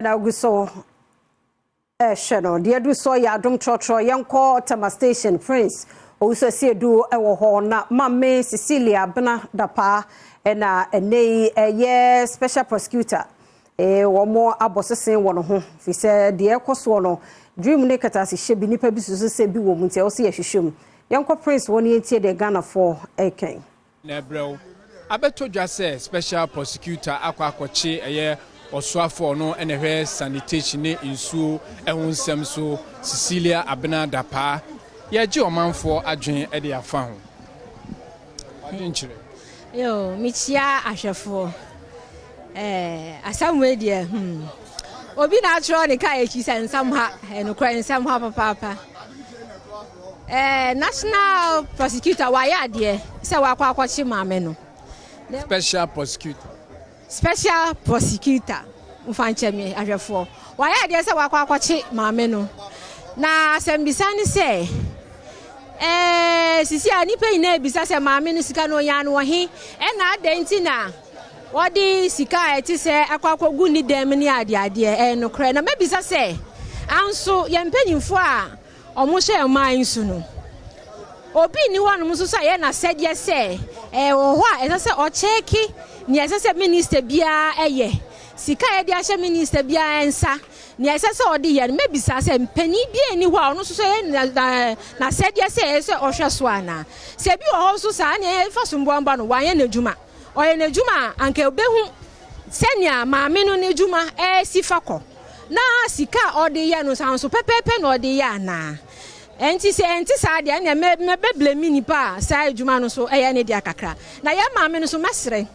Na ogu so ɛhwɛ no deɛ adu so yɛ Adom Trɔtrɔ. Yɛnkɔ Tema Station, Prince Owusu Asiedu ɛwɔ hɔ na Maame Cecilia Abena Dapaa ɛna ɛnɛ yi ɛyɛ special prosecutor wɔn abɔ sesen wɔ ne ho fi sɛ deɛ ɛkɔ soɔ no, dream ne katase hyɛ bi nipa bi soso sɛ bi wɔ mu, nti ɛwɔ sɛ yɛhwehwɛ mu. Yɛnkɔ Prince wɔ ne yɛntie deɛ Ghanafoɔ ɛrekɛn. Na ɛbrɛw abɛtɔ dwa sɛ special prosecutor akɔ akɔkye ɛyɛ ɔsoafoɔ no ɛna ɛhwɛ sanitation ne nsuo ɛho nsɛm so, Cecilia Abena Dapaa. Yɛgye ɔmanfoɔ adwene ɛde afa ho adwenkyerɛ. Yo, mekyia ahwɛfoɔ. Asɛm wei deɛ, obi na atwerɛ ne kaa akyi sɛ nsɛm ha, ɛnokorɛ nsɛm ha papaapa. National prosecutor wayɛ adeɛ sɛ wakɔ akɔkye maame no. Special prosecutor. Special prosecutor, mfa nkyɛ me ahwɛfoɔ, wayɛ adeɛ sɛ wakɔ akɔkye maame no. Na asɛmbisa ne sɛ, sisi a nipa nyinaa ebisa sɛ maame no sika no onya no wɔ he, ɛna adɛn nti na wɔde sika a ɛte sɛ akɔ akɔgu ne dan mu ne adeadeɛ? Ɛyɛ nokorɛ na mɛbisa sɛ anso yɛn mpanyinfoɔ a wɔn hyɛ ɔman yi so no, obi ni hɔnom nso so a yɛ n'asɛdeɛ sɛ ɛwɔ hɔ a ɛsɛ sɛ ɔkyɛɛke nea ɛsɛ sɛ minister biara ɛyɛ, sika a yɛde ahyɛ minister biara nsa, nea ɛsɛ sɛ ɔde yɛ no? Mɛbisa sɛ mpanyin bi ani hɔ a ɔno nso so yɛ n'asɛdeɛ sɛ ɛyɛ sɛ ɔhwɛ so anaa? Sɛ ebi wɔ hɔ nso saa, nea yɛfa so mboamba no, wanyɛ n'adwuma. Ɔyɛ n'adwuma a, anka obehu sɛnea maame no n'adwuma ɛresi fa kɔ na sika a ɔde yɛ no nso pɛpɛɛpɛ na ɔde yɛ anaa. Ɛnti sɛ ɛnti saa deɛ, ɛnna mɛbɛblame nipa a saa adwuma no so ɛyɛ ne deɛ kakra. Na yɛn maame no so, mɛsrɛ,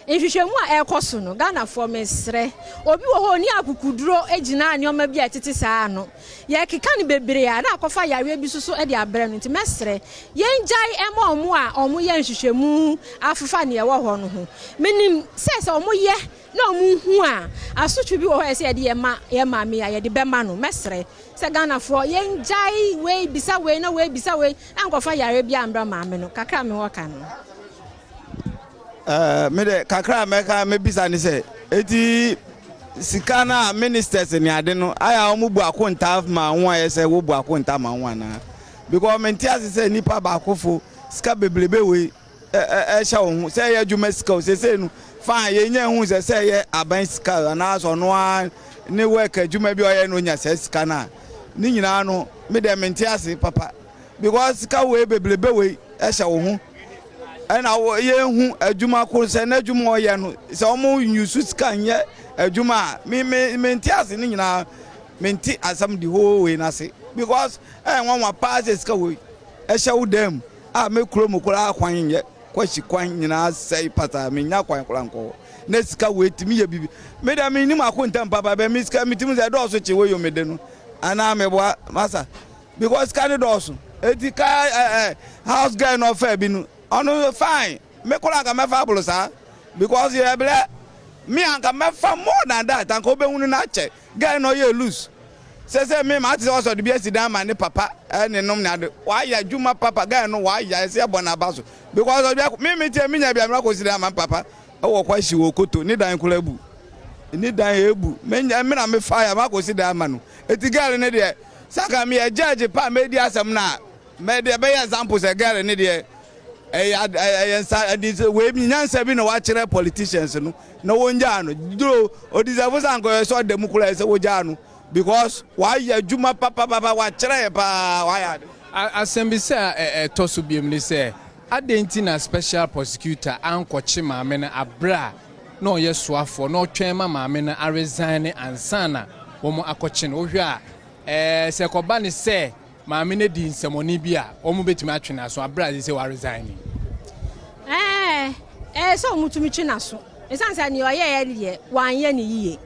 nhwehwɛmu a ɛrekɔ so no, Ghanafoɔ, mesrɛ, obi wɔ hɔ oni akukuduro gyina nneɛma bi a ɛtete saa no, yɛkeka no bebree a na akɔfa yareɛ bi soso de abrɛ no. Nti mɛsrɛ, yɛngyae ɛma ɔmo a ɔmo yɛ nhwehwɛmu afefa nea ɛwɔ hɔ no ho. Menim sɛ ɔmo yɛ na ɔmo hu a, asotwe bi wɔ hɔ a ɛsɛ yɛde yɛ ma yɛ maame a yɛde bɛma no. Mɛsrɛ sɛ Ghanafoɔ, yɛngyae wei bisa wei na wei bisa wei na nkɔfa yareɛ bi ambra maame no. Kakra mi wɔ ka no. Me de, kakra a mɛka mɛbisa ne sɛ, eti sika no a ministers ne ade no ayɛ a wɔn bu akonta ma ho ayɛ sɛ wɔbu akonta ma ho anaa? Because mente ase sɛ nipa baakofo sika bebrebe wei ɛhyɛ wɔn ho sɛ ɛyɛ adwuma sika o. Sese no fine, yɛnya ehu sɛ ɛyɛ aban sika anaasɛ ɔno ara ne work adwuma bi a ɔyɛ no onya sɛ sika no a ne nyinaa no, me deɛ mente ase papa, because sika wei bebrebe wei ɛhyɛ wɔn ho, ɛna yɛnhu adwuma ko sɛ n'adwuma ɔyɛ no sɛ wɔn nyusu sika nyɛ adwuma a me me mente ase ne nyinaa. Mente asɛm di hoo wei n'ase because ɛyɛ nwanwa paa sɛ sika wei ɛhyɛ wo dan mu a, me kurom koraa kwan nyɛ kwasi, kwan nyinaa sɛe pasaa, menya kwan koraa nkɔ hɔ na sika wei tumi yɛ bibi. Me deɛ, menim akontam papa bɛ me sika metumi sɛ ɛdɔɔso kye wei yɛ me de no anaa meboa masa, because sika ne dɔɔso. Eti ka ɛ ɛ house girl na ɔfɛ bi no, ɔno fine, me koraa nka mɛfa abolo saa because yɛ blɛ me anka mɛfa more than that, anka wobɛhunu no akyɛ. Girl na ɔyɛ loose sɛ me maa te sɛ ɔsɔ de bi asi dan ma ne papa ɛne nom ne ade. Wayɛ adwuma papa, girl no wayɛ ɛsɛ ɛbɔ n'aba so because ɔbi me tie me nya bi a me akɔ si dan ma me papa ɛwɔ kɔ ahyi wɔ koto ne dan koraa ebu ne dan ebu me nya me na me fa ya ma akɔ si dan ma no. Eti girl ne deɛ, saka me yɛ judge pa me di asɛm na mɛ deɛ bɛyɛ example sɛ girl ne deɛ ɛyɛ nsa ɛdi wei nyansa bi na wakyerɛ politicians no na wɔn gyaa no duro odisɛfo sɛ ankɔyɛ sɛ ɔda mu koraa sɛ wɔgyaa no because wayɛ adwuma papapapa, wakyerɛ yɛ paa, wayɛ ade. Asɛmbisa a ɛtɔ so biom ne sɛ, adɛn nti na special prosecutor ankɔkye maame no aberɛ a na ɔyɛ soafoɔ, na ɔtwɛn ma maame no aresign ne ansa na wɔn akɔkye no? Wohwɛ a, sɛ kɔba ne sɛ maame no di nsɛmɔne bi a, wɔn bɛtumi atwe n'aso aberɛ a sɛ waresign ni? Ɛɛ sɛ ɔmo tumi twe n'aso, ɛsiane sɛ nea ɔyɛɛ deɛ wanyɛ ne yie.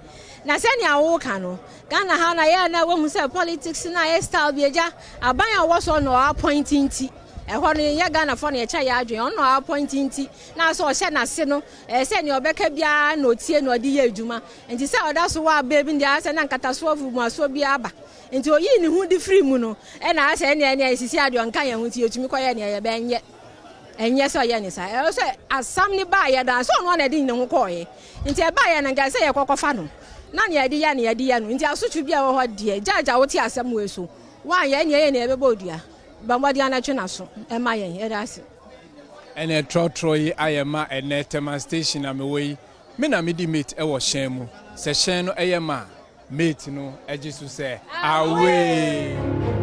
Na sɛnea wɔka no, Ghana ha na yɛ na wɔhu sɛ politics na ayɛ style bi agya aban a wɔwɔ so na ɔappoint, nti ɛhɔ no yɛ Ghanafoɔ na yɛkyɛ yɛ adwene. Ɔno na ɔappoint, nti na sɛ ɔhyɛ n'ase no, ɛɛ sɛ nea ɔbɛka biara na otie na ɔde yɛ adwuma. Nti sɛ ɔda so wɔ abaa bi deɛ, asɛ na nkatasoɔ fumasoɔ bi aba, nti oyii ne ho de firi mu no, ɛna asɛ ɛnea sisi adeɛ ɔnka yɛn ho, nti yɛtumi kɔyɛ nea yɛbɛnyɛ. Ɛnyɛ sɛ ɔyɛ ne saa. Ɛwɔ sɛ asam no baeɛ no a, sɛ ɔno ara na ɛde ne ho kɔeɛ. Nti ɛbaeɛ no, nka ɛsɛ sɛ yɛkɔkɔfa no, na nea yɛde yɛ no, yɛde yɛ no. Nti asotwe bi a ɛwɔ hɔ deɛ, judge a wote asɛm wei so, woanyɛ ɛnneɛ yɛn na yɛbɛbɔ wo dua. Bɔ mmɔden ara na twe n'aso ma yɛn. Yɛda ase. Ɛnɛ trɔtrɔ yi ayɛ ma ɛnɛ Tema station a mewɔ yi me na medi mate wɔ hyɛn mu sɛ hyɛn no yɛ ma a mate no gye so sɛ away.